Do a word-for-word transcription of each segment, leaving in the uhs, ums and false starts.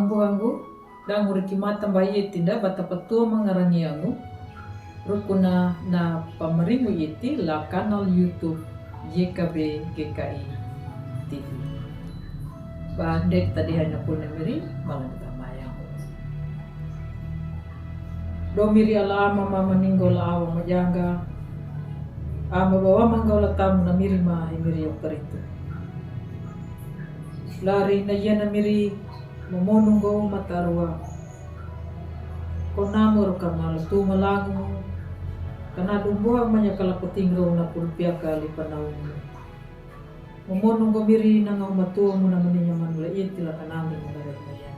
Angu, angu, dang uri ki mata bai eti da bata patua mangarangi angu. Rukuna na pamarimu eti la kanal YouTube Y K B G K I T V. Ba dek tadi hai na puna miri, malam tamaya. Do miri ala ama ma maningo la awa majanga. Ama bawa manggo la tamu na miri ma hi miri yo karitu. Lari na iya na miri mamonungo matarua. Ko namur ka malu tu malangu. Kana dumbo amanya kala petingro na pulpia kali panau. Mamonungo miri na ngau matua muna mani nyaman la iti la kanami muna la maya.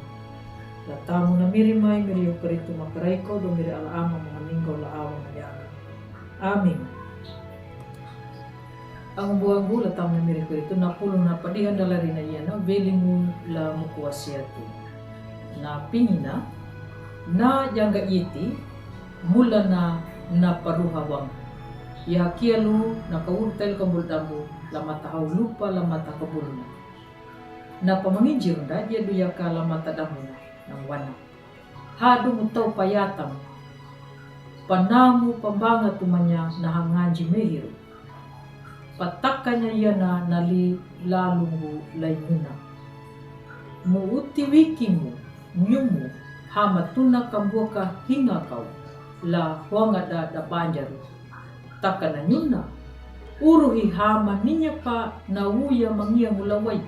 La tamu na miri mai miri yo karitu makaraiko do miri ala ama maningo la awa majanga. Amin. Angu buangu la tamu na miri karitu na pulu na padihan da lari na iya na velimu la mukuasiatu. Na pingina na janga iti mula na na paruha wang. Ya kialu na kaur tel kambul dambu la mata hau lupa la mata kabuluna. Na pamanginjir da dia duyaka la mata damuna na wana. Hadu mutau payatam. Panamu pambanga tumanya na hanganji mehiru. Patakanya yana na li lalungu laimuna. Mu uti wikimu nyumu hama tuna kambuaka hinga kau la huanga da da banjaru. Takana nyuna uruhi hama ninya pa na uya mangia mulawai.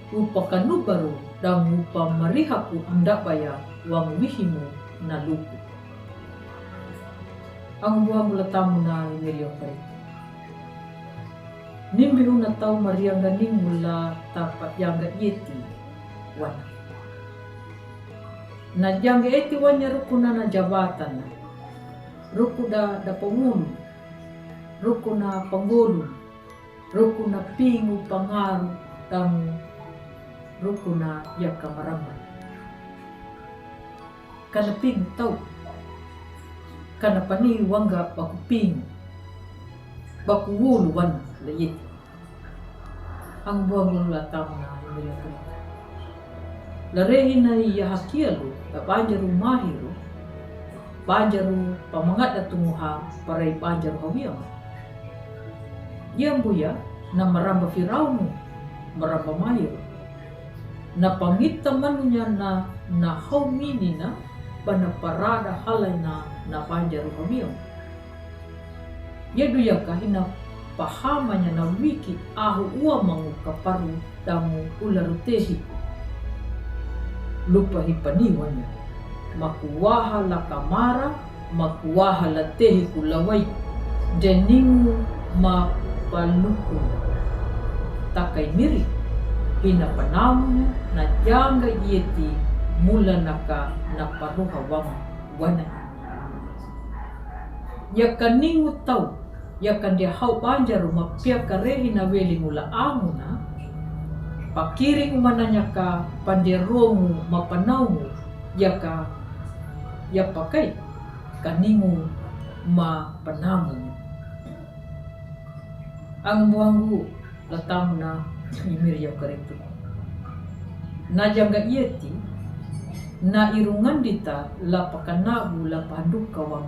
Upa kanubaru da ngupa marihaku ndabaya wang wihimu na luku. Angu buangu la tamu na imiri yo karitu. Nimbi huna tau marianga ningu la tapa yanga yeti wana. Na janga eti wanya rukuna na jabatana. Ruku da da pangulu. Ruku na pangulu. Ruku na pingu pangaru tamu. Ruku na yaka maramba. Kana pingu tau. Kana pani wanga baku pingu. Baku wulu wana la yeti. Angu buangu la tamu na imiri yo karitu. La rehi na iya hakialu la banjaru mahiru. Banjaru pamangada tunguha parai banjaru hawiama. Yambuya na maramba firaunu maramba mahiru. Na pangita manunya na na hau minina bana parada halaina na banjaru hawiama. Yadu yaka hina pahamanya na wiki ahu ua mangu kaparu damu ularu tehi. Lupa hi paniwanya. Makuwaha la kamara, makuwaha la tehi kulawai. Deningu ma paluku. Takai miri. Hina panamunya na janga yeti mula naka na paruha wama wana. Yaka ningu tau, yaka ndia hau banjaru ma piaka rehi na weli mula amuna. Pakiri umana nyaka pandia romu ma panaumu, yaka yapakai kaningu ma panamu. Angu buangu la tamu na imiri yo karitu. Na janga yeti na irungandita la pakanabu la panduka wang.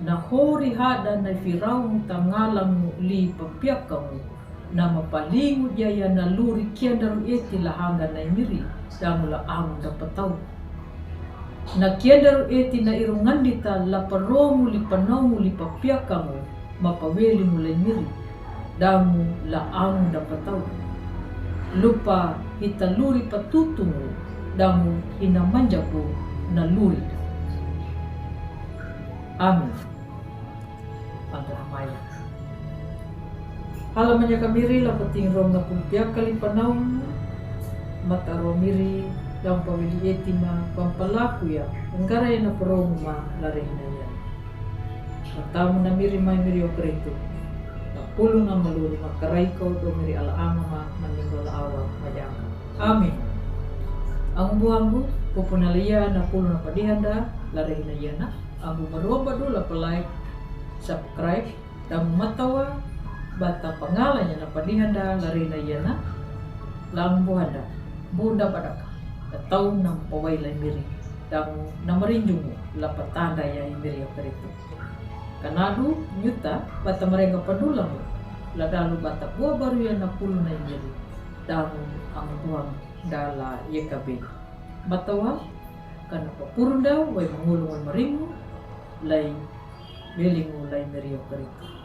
Na hori hada na firaunu tangalamu li papiakamu na mapalingu jaya na luri kiandaru eti la hanga na imiri damu la amu dapatau. Na kiandaru eti na irungandita la paromu li panamu li papiakamu ma paweli mulai miri. Damu la amu dapatau. Lupa hita luri patutungu damu hina manjaku na luri. Amin. Angga hamaya. Hala manyaka miri la pating rong na pulpia kali panaum. Mataro miri daun pawili etima pampalaku ya. Enggara ya na perong ma lari na ya. Matamu na miri mai miri okretu. Na pulu na malulu ma karai kau do miri ala ama ma maninggal awa majaka. Amin. Angu buangu, pupuna lia na pulu na padihanda lari na ya na. Angu maromba dula palai subscribe. Damu matawa bata pangalanya na padihanda lari na ya na. Lambuhanda bunda padaka. Tau na mapawai lai miri, dang na marinjungu la patanda ya i miri o Karitu. Kanadu nyuta bata marenga padulamu, la dalu bata bua baru ya na pulu na i miri, dang ang buang dala ya kabe. Batawa, kana papurunda wai mangulung wai maringu, lai melingu lai miri o Karitu.